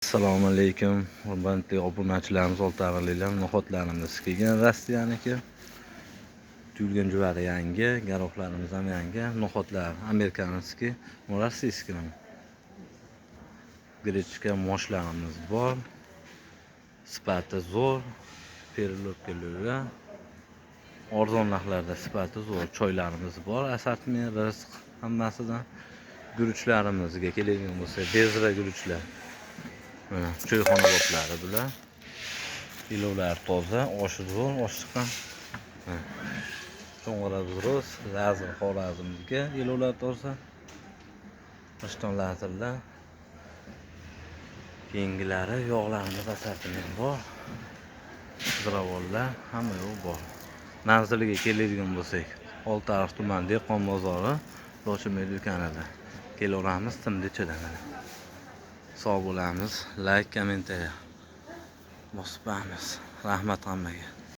Assalomu alaykum, hurmatli obunachilarimiz, oltiariqliklar. No'xatlarimiz kelgan Rossiyaniki. Tuyulgan juvari yangi, garovlarimiz ham yangi. No'xatlar американский, российский. Grechka moshlarimiz bor. Sifati zo'r, перелётка lar. Arzon narxlarda sifati zo'r choylarimiz bor. Assortiment, Rizq hammasidan. Guruchlarimizga keladigan bo'lsa, bezra guruchlar. Mana choyxona boblari bular. Ilovlar toza, oshi zo'r, osh chiqqan. Cho'ng'ara ro's, Lazir Xorazmniki ilovlar toza. Rishton lazirlar. Keyingilari yog'larimiz assortiment bor. Ziravorlar, hamma yo'q bor. Manziliga keladigan bo'lsak, Oltiariq tuman dehqon bozori, Lochinbek do'konida. Kelaveramiz timda ichida mana. Sog' bo'lamiz. Layk, kommentariya bosib qo'yamiz. Rahmat hammaga.